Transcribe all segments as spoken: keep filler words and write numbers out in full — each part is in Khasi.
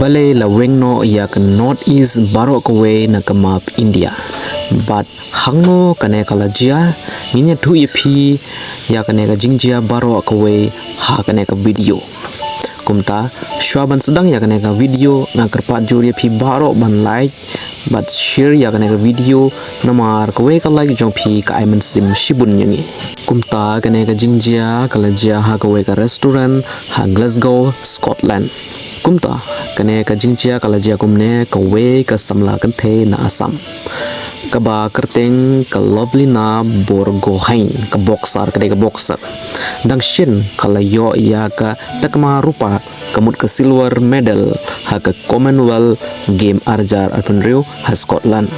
Balei la weng noh ïa ka North East baroh kawei na ka map India? Bad hangno kane ka la jia? Ngin ïathuh ïa phi ïa kane ka jingjia baroh kawei ha kane ka video. Kumta, shuwa ban sdang ïa kane ka video, nga kyrpad jur ïa phi baroh ban like bad share ïa kane ka video, namar kawei ka like jong phi ka ai mynsiem shibun ïa ngi. Kumta kane ka jingjia ka la jia ha kawei ka restaurant ha Glasgow, Scotland. Kumta kane ka jingjia ka la jia kumne, kawei ka samla kynthei na Assam, kaba kyrteng ka Lovelina Borgohain, ka boxer, ka dei ka boxer, dang shen ka la ïoh ïa ka takma rupa, ka mut ka silver medal ha ka Commonwealth Game arhajar arphew hynriew ha Scotland.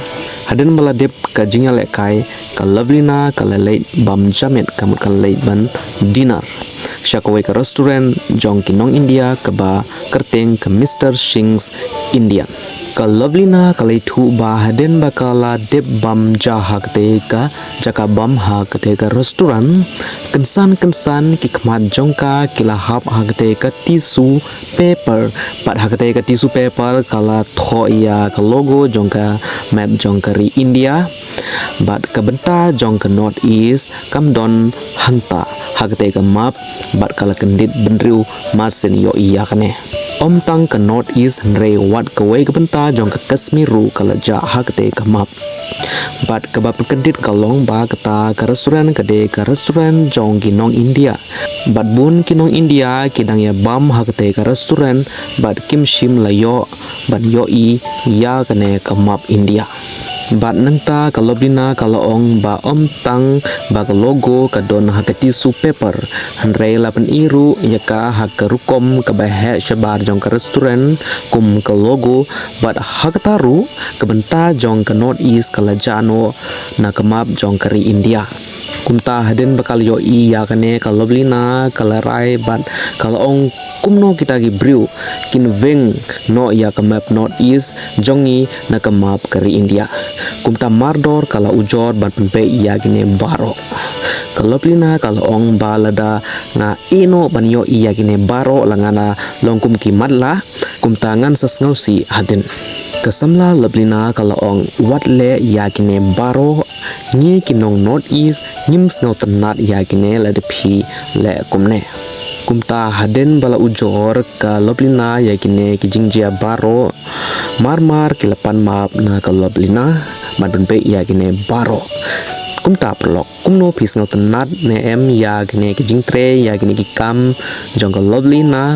Hadien ba la dep ka jingïalehkai, ka Lovelina ka la leit bam jamet, ka mut ka la leit ban dinner sha kawei ka restaurant jong ki nong India kaba kyrteng ka Mister Singh's Indian. Ka Lovelina ka la ïathuh ba hadien ba ka la dep bam ja ha katei ka jaka bam, ha katei ka restaurant, kynsan kynsan ki khmat jong ka ki la hap ha katei ka tissue paper. Bad ha katei ka tissue paper ka la thoh ïa ka logo jong ka map jong ka ri India. Bad ka bynta jong ka North East kam don hangta ha katei ka map, bad ka la kyndit bynriew marsien ïohi ïa kane. Ym tang ka North East hynrei wat kawei ka bynta jong ka Kashmir ruh ka la jah ha katei ka map. Bad kaba pynkyndit ka long ba kata ka restaurant ka dei ka restaurant jong ki nong India. Bad bun ki nong India ki dang ïa bam ha katei ka restaurant, bad kim shym la ïoh ban ïohi ïa kane ka map India. Bad nangta ka Lovelina ka la ong ba ym tang ba ka logo ka don ha ka tissue paper, hynrei la pyni ruh ïa ka ha ka rukom kaba heh shabar jong ka restaurant kum ka logo. Bad ha kata ruh ka bynta jong ka North East ka la jah noh na ka map jong ka ri India. Kumta hadien ba ka la ïohi ïa kane, ka Lovelina ka la rai bad ka la ong, kumno kita ki briew kin weng noh ïa ka map North East jong ngi na ka map ka ri India. Kumta mardor ka la ujor ban pynbeit ïa kine baroh. Ka Lovelina ka la ong ba lada nga ïeh noh ban ïohi ïa kine baroh, la ngan long kum ki matlah, kumta ngan sa sngewsih hadien. Ka samla Lovelina ka la ong, wat leh ïa kine baroh, ngi ki nong North East ngim sngewtynnat ïa kine lada phi leh kumne. Kumta hadien ba la ujor ka Lovelina ïa kine ki jingjia baroh, mar mar ki la pan map na ka Lovelina ban pynbeit ïa kine baroh. Kumta paralok, kumno phi sngewtynnat ne em ïa kine ki jingtrei, ïa kine ki kam jong ka Lovelina?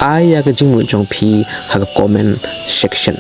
Ai ïa ka jingmut jong phi ha ka comment section.